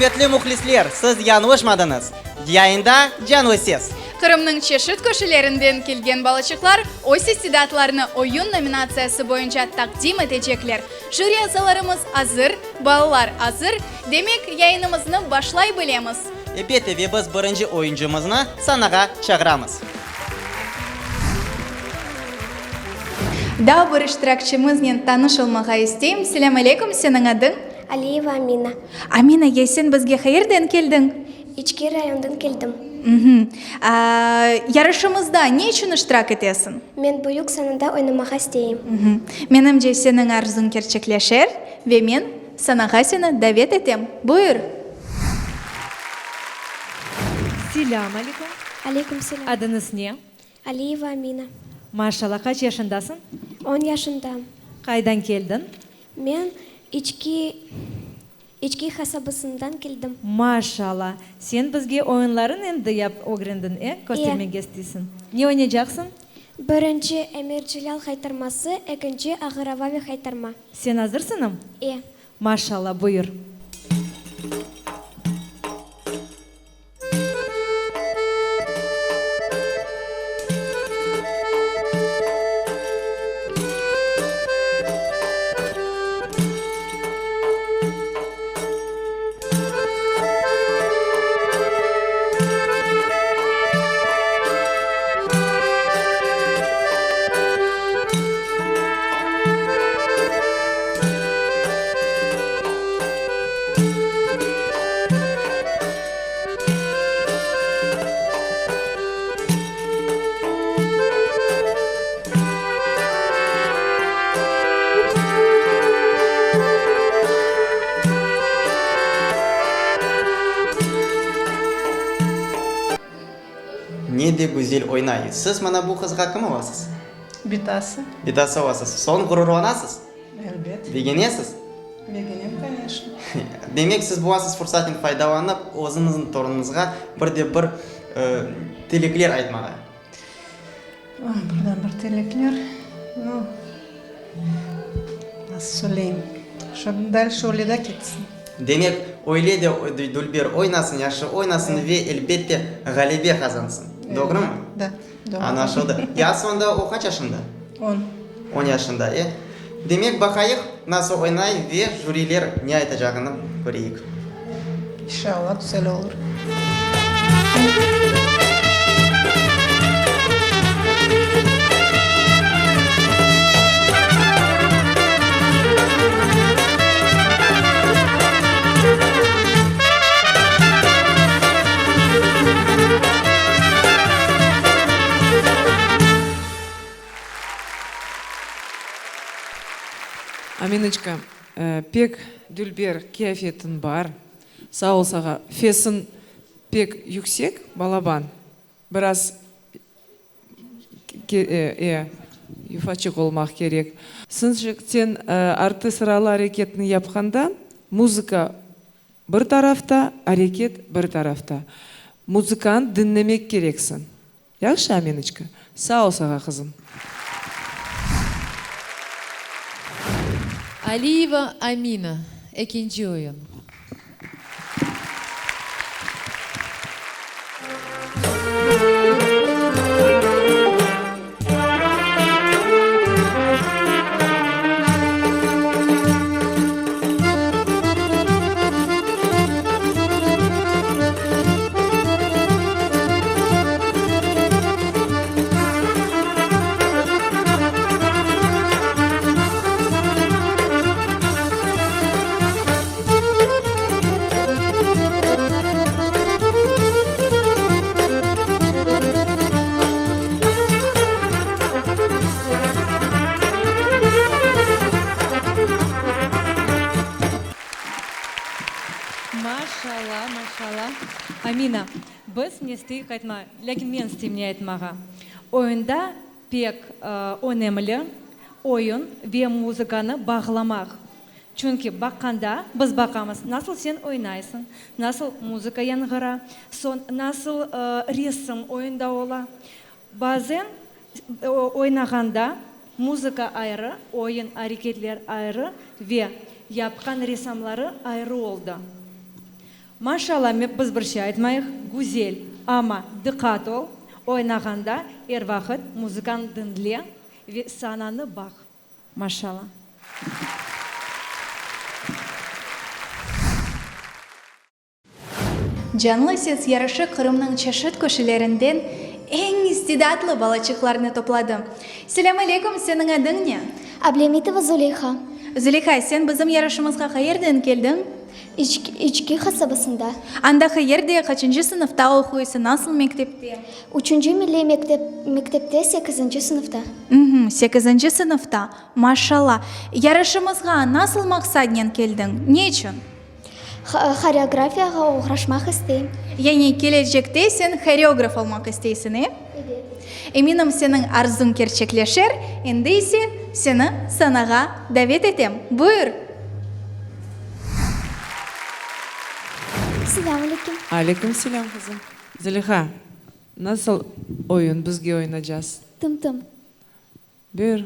Ürmetli mühlisler, siz yañlışmadıñız! Yayında Canlı ses! Qırımnıñ çeşit köşelerinden kelgen balaçıqlar öz istidatlarını oyun nominatsiyası boyunca taqdim etecekler. Jüri azalarımız azır, balalar azır, demek, yayınımıznı başlay bilemiz. Elbette, ve biz birinci oyuncımıznı sanağa çağıramız. Daa bir iştirakçimiznen tanış olmağa isteyim. Selâm aleyküm, seniñ adıñ? Aliyeva Amina. Amina, ya sen bizge qayerden keldiñ? İçki rayondan keldim. Yarışımızda ne içün iştirak etesiñ? Men büyük sanada oynamağa isteyim. Menimce, seniñ arzuñ kerçekleşer ve men sanağa seni davet etem. Buyur! Selâm aleyküm. Aleyküm selâm. Adıñız ne? Aliyeva Amina. Maşallah, qaç yaşındasıñ? On yaşındam. Qaydan keldiñ? Men İçki İçki qasabasından keldim. Maşallah! Sen bizge oyunların endi yap ögrendiñ, e? Köstermege isteysiñ. Ne oynaycaqsıñ? Birinci Emir Celâl haytarması, ekinci Ağır ava ve haytarma. Sen azırsıñm? E. Maşallah, buyur. Ne de güzel oynay. Siz mana bu qızğa kim olasız? Bitası. Bitası olasız. Soñ ğururlanasız? Elbet. Begenesiz? Begenem, koneşno. Demek, siz bu asız fursaten faydalanıp, özüñizniñ torunıñızğa bir de bir tilekler aytmağa. Birden bir tilekler, nu, nasıl söyleyim, şo dalşe öyle de ketsin. Demek, öyle de dülber oynasın, yahşı oynasın ve, elbette, ğalebe qazansın. Doğrumı? Da. Añlaşıldı. Ya sonda o qaç yaşında? On. On yaşında, e. Demek, baqayıq, nasıl oynay ve jüriler ne aytacağını köreyik. İnşallah, güzel olur. Aminoçka, pek dülber qıyafetiñ bar, sağ ol sağa. Fesiñ pek yüksek, balaban, biraz e, yufaçıq olmaq kerek. Sen artı sıralı areketni yapqanda, muzıka Bir tarafta, areket bir tarafta. Muzıkanı diñlemek kereksiñ. Yahşı, Aminoçka? Sağ ol sağa, qızım. Aliyeva Amina, ekinci oyun. Maşalla, maşalla. Amina, biz ne isteyik aytma, lâkin men isteyim ne aytmağa. Oyunda pek önemli oyun ve muzıkanı bağlamaq. Çünki baqqanda biz baqamız, nasıl sen oynaysıñ, nasıl muzıka yañğıra, soñ nasıl resim oyunda ola. Bazen oynağanda muzıka ayrı, oyun, areketler ayrı ve yapqan resamları ayrı oldı. Maşalla, biz bir şey aytmayıq, güzel, amma diqqat ol, oynağanda er vaqıt muzıkanı diñle ve sananı baq. Maşalla. Canlı ses yarışı Qırımnıñ çeşit köşelerinden eñ istidatlı balaçıqlarnı topladı. Selâm aleyküm, seniñ adıñ ne? Ablâmitova Zuleyha. Zuleyha, sen bizim yarışımızğa qayerden keldiñ? İçki qasabasında. Anda qayerde, qaçıncı sınıfta oquysıñ, nasıl mektepte? Üçünci milliy mektepte sekizinci sınıfta. Sekizinci sınıfta, maşalla. Yarışımızğa nasıl maqsadnen keldiñ, ne içün? Horeografiyağa oğraşmaq isteyim. Yani kelecekte sen horeograf olmaq isteysiñ, e? Evet. Eminim, seniñ arzuñ kerçekleşer. Endi ise seni sanağa davet etem. Buyur! Selâm aleyküm. Aleyküm selâm, qızım. Zeliha, nasıl oyun bizge oynacaz? Tım-tım. Buyur.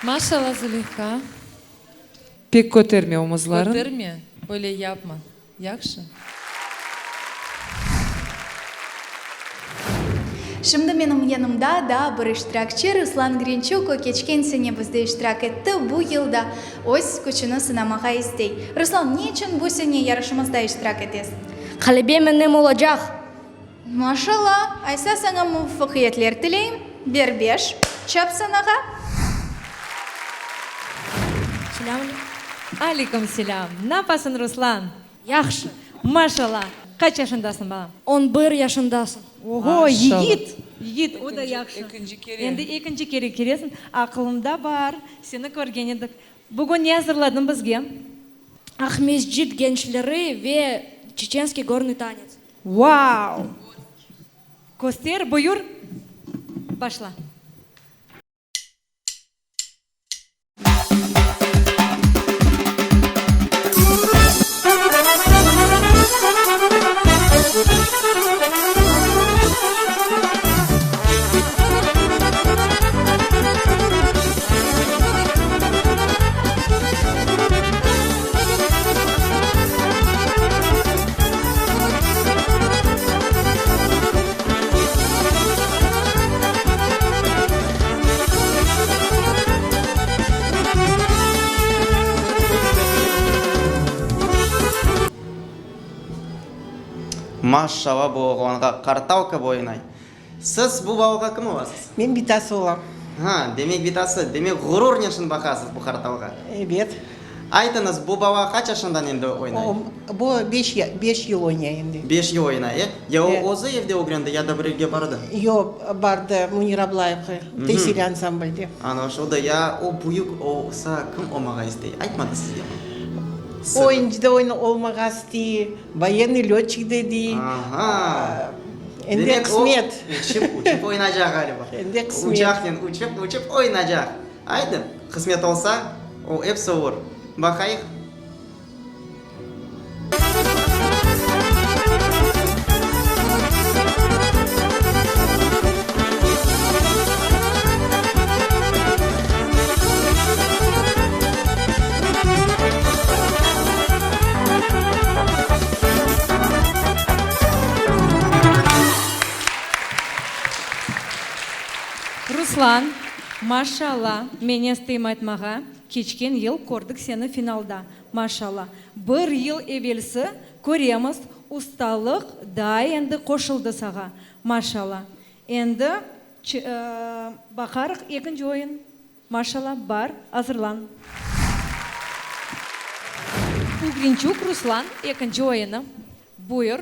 Maşallah Zuleyha. Pek köterme omuzların. Köterme, böyle yapma. Yahşı. Şimdi menim yanımda daa bir iştirakçi, Ruslan Grinçuk, o keçken sene bizde iştirak etti, bu yıl da öz küçüni sınamağa istey. Ruslan, ne içün bu sene yarışımızda iştirak etesiñ? Ğalebe menim olacaq! Maşallah! Aysa saña muvafaqiyetler tileyim, ber beş, çap sanağa! Selâm aleyküm. Aleyküm selâm. Napasıñ, Ruslan? Yahşı. Maşallah. Qaç yaşındasıñ, balam? On bir yaşındasın. Oho, yigit! Yigit, o da yahşı. Ekinci kere. Endi ekinci kere kelesiñ. Aqılımda bar, seni körgen edik. Bugün ne azırladıñ bizge? Aqmescit gençleri ve Çeçenskiy gornıy tanets. Vau! Köster, buyur, başla. Maşşala bu oğlanğa, qartal kibi oynay. Siz bu balağa kim olasız? Men bitası olam. Ha, demek bitası, demek ğururnen şın baqasız bu qartalğa. Ebet. Aytıñız, bu bala qaç yaşından endi oynay? O, bu beş, beş yıl oynay endi. Beş yıl oynay, e? Ya o özü evde ögrendi, ya da bir yerge bardı? Yoq, bardı Münir Ablayevge, Teysir ansamblde. Añlaşıldı. Ya o büyük olsa kim olmağa istey? Aytmadı sizgemi? Oyuncı da olmağa istey, voyennıy lötçik de dey. Aha! Endi Demek o qısmet. uçıp, uçıp oynaycaq ğaliba. Endi qısmet. Uçaqnen uçıp, uçıp oynaycaq. Aydı, qısmet olsa, o episi olur. Baqayıq. Ruslan, maşalla, men esteyim aytmağa, keçken yıl kördik seni finalda, maşalla, bir yıl evelsi köremiz, ustalıq daa endi qoşuldı sağa, maşalla, endi baqarıq ekinci oyun. Maşala, bar, azırlan. Ugrinçuk Ruslan, ekinci oyunı. Buyur.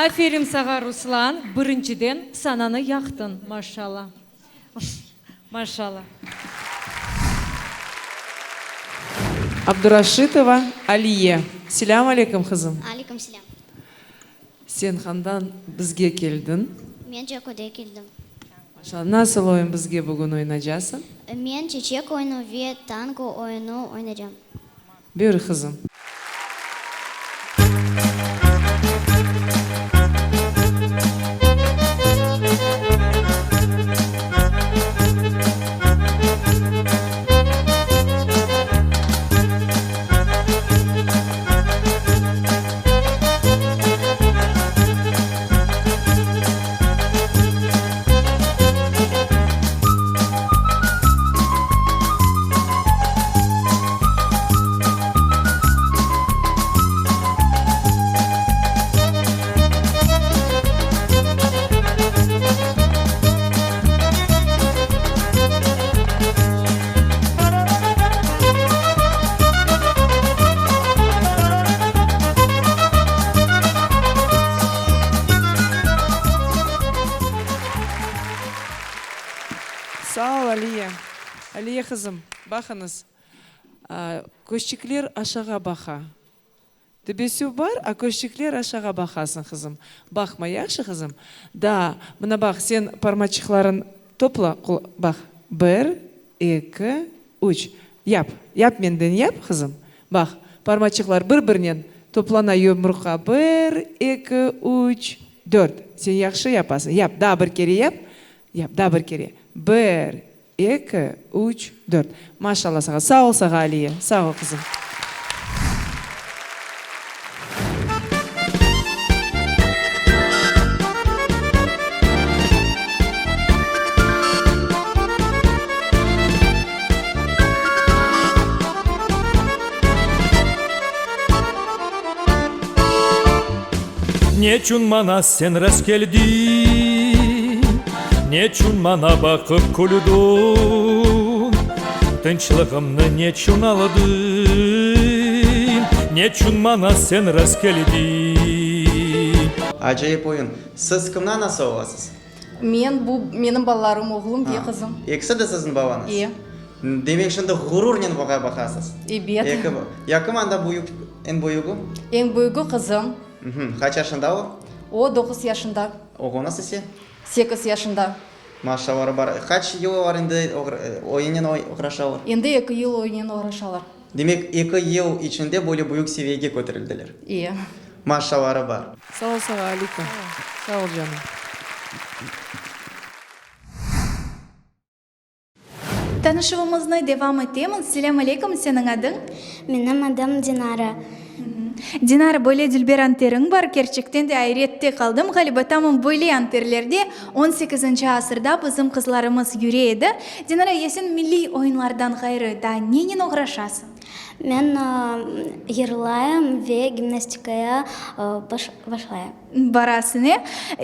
Aferin sağa Ruslan, birinciden sananı yaqtıñ, maşallah. Maşallah. Abduraşitova Aliye. Selâm aleyküm, qızım. Aleyküm selâm. Sen qandan bizge keldiñ? Men Caküde keldim. Maşallah. Nasıl oyun bizge bugün oynacasıñ? Men çeçek oyunu ve tango oyunu oynacam. Buyur, qızım. Sağ ol, Aliye. Aliye qızım, baqıñız, közçikler aşağa baqa. Tebessüm bar, a közçikler aşağa baqasıñ, qızım. Baqma, yahşı, qızım? Daa, mına baq, sen parmaçıqlarıñ topla, baq, bir, eki, üç. Yap, yap menden, yap, qızım. Baq, parmaçıqlar bir-birinen toplana yumruqqa, bir, eki, üç, dört. Sen yahşı yapasıñ. Yap, daa bir kere yap. Yap, daa bir kere. Bir, eki, üç, dört. Maşallah saña. Sağ ol saña, Aliye. Sağ ol, qızım. Neçün maña sen rast keldiñ, Neçün maña baqıp küldiñ, Tınçlığımnı neçün aldıñ, Neçün maña sen rast keldiñ. Acayip oyun. Siz kimni anası olasız? Men, bu menim balalarım, oğlum ve qızım. Ekisi de siziñ balañız? E. Demek, şimdi ğururnen buña baqasız? Ebet. Eki. Ya kim anda büyük, eñ büyügi? Eñ büyügi qızım. Qaç yaşında o? O, doquz yaşında. Oğluñız ise? Sekiz yaşında. Maşalları bar. Qaç yıl olar endi oyunnen oğraşalar? Endi eki yıl oyunnen oğraşalar. Demek, eki yıl içinde böyle büyük seviyege köterildiler. E. Maşalları bar. Sağ ol saña, Alika. Sağ ol, canım. Tanışuvımıznı devam etemiz. Selâm aleyküm, seniñ adıñ? Menim adım Dinara. Dinara, böyle dülber anteriñ bar, kerçekten de ayrette qaldım, ğaliba tamam böyle anterlerde on sekizinci asırda bizim qızlarımız yüre edi. Dinara, ya sen milliy oyunlardan ğayrı daa nenen oğraşasıñ? Men yırlayım ve gimnastikaya başlayım. Barasıñ, e?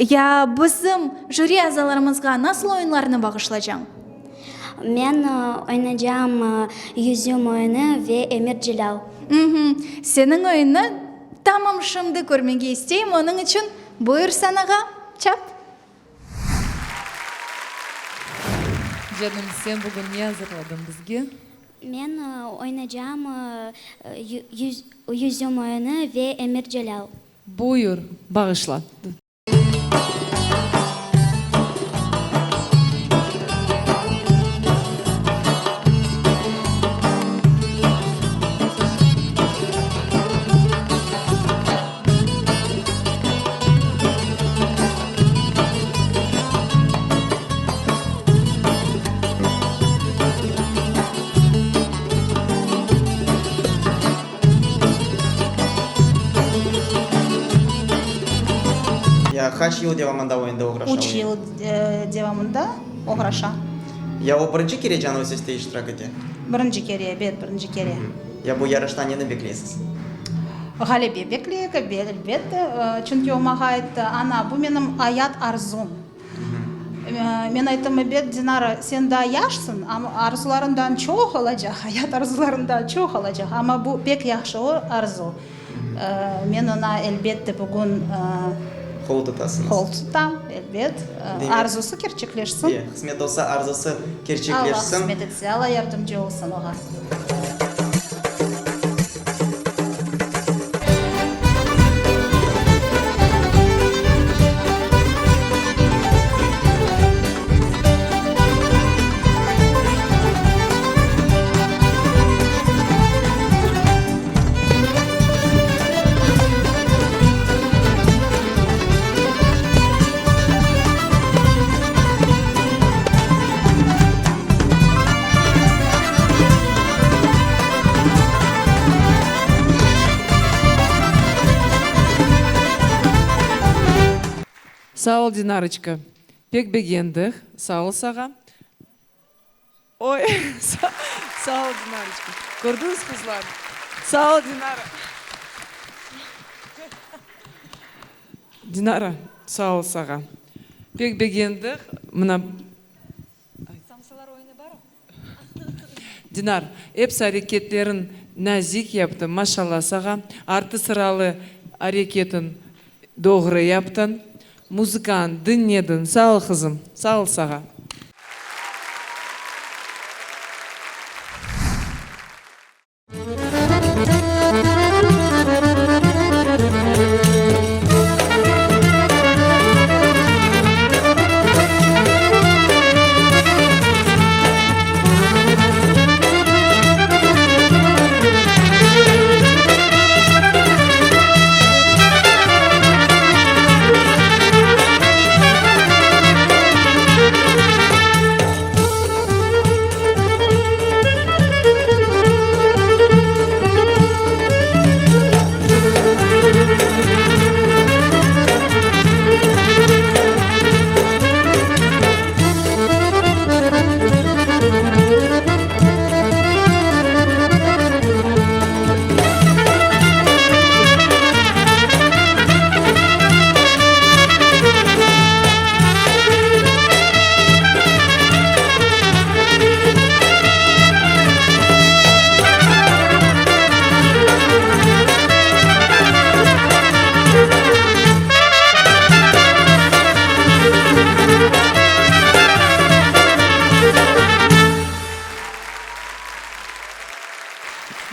Ya bizim jüri azalarımızğa nasıl oyunlarnı bağışlacañ? Men oynaycam Yüzüm oyunı ve Emir Celâl. Seniñ oyunnı tamam şimdi körmege isteyim, onıñ içün buyur sanağa, çap! Canım, sen bugün ne azırladıñ bizge? Men oynaycam Yüzüm oyunı ve Emir Celâl. Buyur, bağışla. Ya qaç yıl devamında o endi oğraşa? Üç yıl devamında oğraşa. Ya o birinci kere Canlı seste iştirak ete? Birinci kere, ebet, birinci kere. Ya bu yarışta neni bekleysiz? Ğalebe bekleyik, elbette. Çünki o maña ayttı, Ana, bu menim ayat arzum. Men ayttım, Ebet, Dinara, sen daa yaşsıñ, amma arzularıñ çoq olacaq, ayat arzularıñ çoq olacaq, amma bu pek yahşı arzu. Men oña, elbette, bugün. Qol tutasıñız. Qol tutam, elbet. Arzusı kerçekleşsin. Qısmet olsa, arzusı kerçekleşsin. Alla qısmet etse, Alla yardımcı olsun oğa. Sağ ol, Dinaroçka. Pek begendik. Sağ ol sağa. Oy, sağ ol, Dinaroçka. Kördiñiz, qızlar? Sağ ol, Dinara. Dinara, sağ ol sağa. Pek begendik. Mına. Samsalar oyunı barmı? Dinar, episi areketleriñ nazik yaptı, maşallah sağa. Artı sıralı areketiñ doğru yaptıñ. Muzıkanı diñlediñ. Sağ ol, qızım. Sağ ol sağa.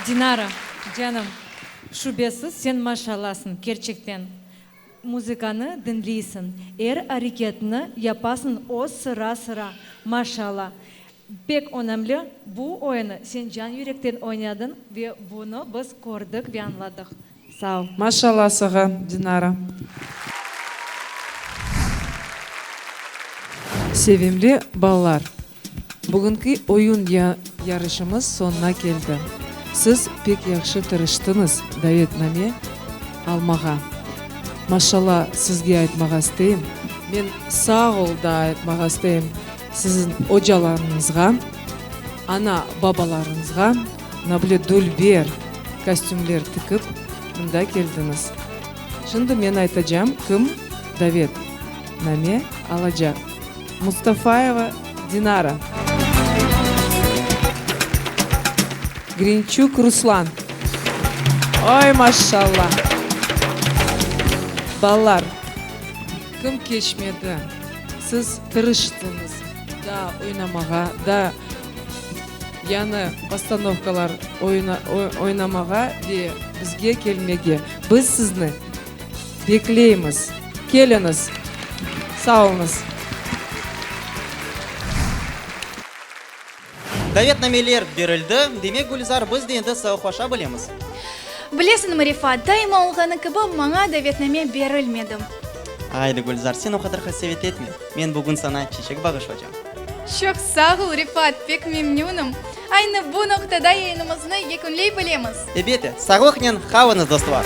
Dinara, canım, şübesiz sen maşallasıñ, kerçekten. Muzıkanı diñleysiñ, er areketni yapasıñ o sıra-sıra, maşalla. Pek önemli, bu oyunı sen can-yürekten oynadıñ ve bunı biz kördik ve añladıq. Sağ ol. Maşalla sağa, Dinara. Sevimli balalar, bugünki oyun yarışımız soñuna keldi. Siz pek yahşı tırıştıñız davetname almağa. Maşalla sizge aytmağa isteyim. Men sağ ol da aytmağa isteyim siziñ ocalarıñızğa, ana, babalarıñızğa. Mına böyle dülber kostümler tikip mında keldiñiz. Şimdi men aytacam, kim davetname alacaq. Mustafayeva Dinara. Grinçuk Ruslan. Oy, maşşalla! Balalar, kim keçmedi, siz tırıştıñız da oynamağa, da yañı postanovkalar oynamağa ve bizge kelmege. Biz sizni bekleymiz. Keliñiz. Sağ oluñız. Davetnameler berildi, demek, Gülzar, biz de endi sağlıqlaşa bilemiz. Bilesiñmi, Refat, daima olğanı kibi, maña davetname berilmedi. Aydı, Gülzar, sen o qadar qasevet etme, men bugün saña çiçek bağışlacam. Çoq sağ ol, Refat, pek memnünim. Aynı bu noqtada yayınımıznı yekünley bilemiz. Ebet, sağlıqnen qalıñız, dostlar!